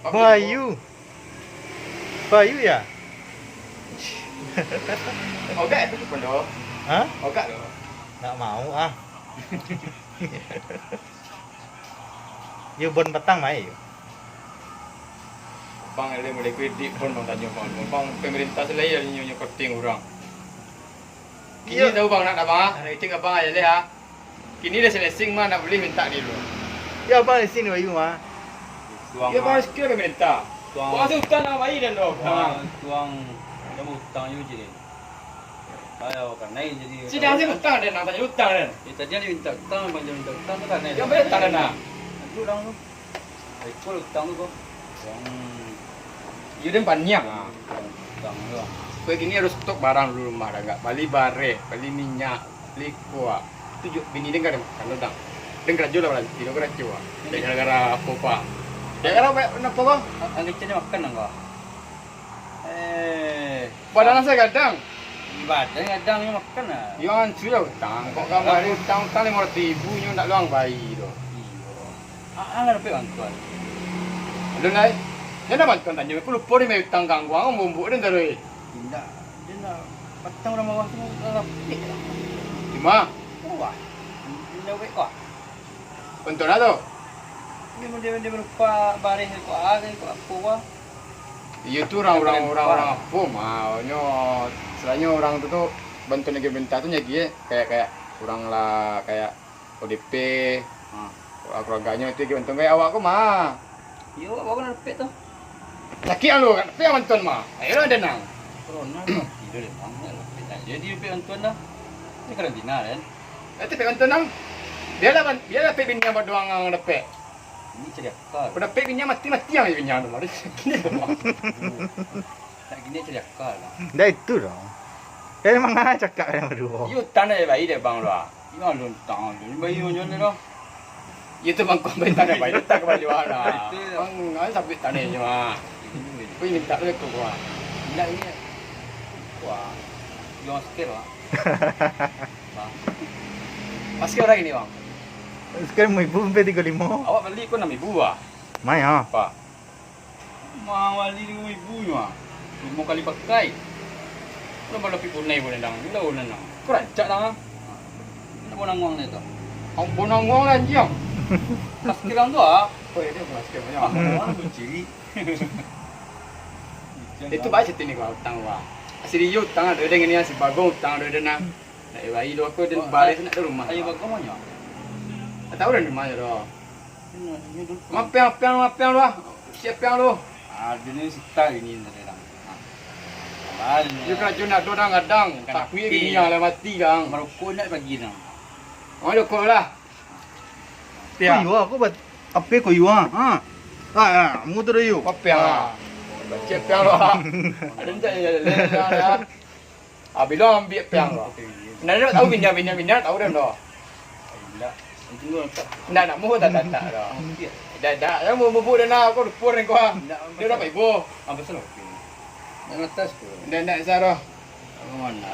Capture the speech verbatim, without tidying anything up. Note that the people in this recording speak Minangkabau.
Bayu. Bayu ya? Ogak tu pun doh. Hah? Ogak tu. Nak mau ah. Yo bon patang mai yo. Bang, ele mulai kredit pun bang tanyo bang. Bang, pemerintah selain nyo nyo koting urang. Kini tahu bang nak abang ah. Rating abang aja leh ah. Kini lah selesing mah nak boleh minta dulu. Ya abang lesing ni Bayu mah. Tuang. Ya bang, sekian pemerintah. Tuang. Bang, utang nak bayar dan doh. Tuang, tuang. Dia mau utang juga je. Ayo, kan naik jadi. Sidang sih utang dan nang tanya utang dan. Ya tadi ada minta utang, bang minta utang tu kan. Yang bayar utang dan nak. Dulu orang tu. Ikut utang tu kok. Yang iyo den paniang ah. Utang tu. Kau kini harus stok barang dulu rumah dah gak. Bali bareh, bali minyak, bali kuah. Tu juk bini den kada makan tu dang. Den karajo lah balanti tu karajo ah. Den gara-gara apo pa. Gara-gara apo ko? Angin cari makan dang kau. Eh, badan saya gadang. Di badan gadang ni makan lah. Yo hancur lah utang. Kok kamari utang-utang lima ratus ribu nyo ndak luang bayi tu. Iyo. Ah, ah, ndak dapek bantuan. Alun lai. Nyo ndak bantuan tanyo, aku lupo di mai utang kangguang bumbuk den taruih. Indak, dia nak patang urang bawah tu lah rapik lah. Di ma? Bawah. Indak baik kok. Bantuan lah tu. Dia, dia, dia berupa bareh kok ah, kok apo wah. Iyo tu urang-urang, urang-urang apo mah, nyo, istilahnya urang tu, tu bantuan nan ka minta tu nyagi, eh, kayak, kayak urang lah, kayak O D P, ha, keluarganyo tu ka bantuan kayak awak ko mah. Iyo, awak ko nak dapek tu. Sakik alo, kan dapek bantuan mah. Ayolah danang. Corona tu mati dah, deh, bang. Nak dapek, nak jadi dapek bantuan dah. Ni karantina kan. Eh, dapek bantuan nang. Biarlah ban-, biarlah dapek bini yang badoang nang dapek. Ini cari akal. Kau dapek bini yang mati, mati yang bini yang tu mah. Kini tu mah. Tak gini cari akal lah. Dah itu dah. Eh, memang ah cakap yang baduo. Iyo, utang dah bayi deh bang tu ah. Iyo, alun utang tu. Bayi macam mana dah? Iyo tu bang, kau bayi utang dah bayi. Utang ka bali wak dah. Itu. Bang, ah, sabit tanah nyo ah. Ini. Kau minta tu aku ah. Indak ini. Wah. Jual masker lah. Bang. Masker orang ini bang. Sekarang lima ribu sampai tiga lima. Awak bali ko enam ribu ah. Mai ah. Apa? Mawali limo ribu nyo ah. Limo kali pakai. Lah balapik punai pun nang. Lah nang. Kau rancak lah. Nak bonang uang ni tu. Ang bonang uang lah anjiang. Masker ang tu ah. Oh, iyo, masker banyak. Orang tu ciri. Itu baik siti ni kalau utang wah. Asli iyo utang ada dengan yang si Bagong utang ada dengan. Nak bayi dua ko dan baris nak ada rumah. Ayo Bagong banyak. Tak tahu dah di mana dah. Mapiang, mapiang, mapiang lah. Siap piang lu. Ah, dunia sita ini tadi dah. Ah. Dia kena cun nak dodang gadang. Tapi bini yang lah mati dah. Merokok nak pagi dah. Oh, rokok lah. Ko iyo, aku bat-, apa ko iyo, ha? Ha. Ha, ha, mu tu dah iyo. Mapiang lah. Siap piang lu. Ada tak yang ada. Ah, bilo ambiak piang tu. Nah, dia tahu pindah, pindah, pindah, tahu dah tu. Ndak, ndak mau tak, tak, tak dah. Dah, dah, dah mau bubuk dah nak, aku lupa dah kau. Dia dah ibu. Apa salah? Yang atas tu. Dah, dah, saya dah. Mana?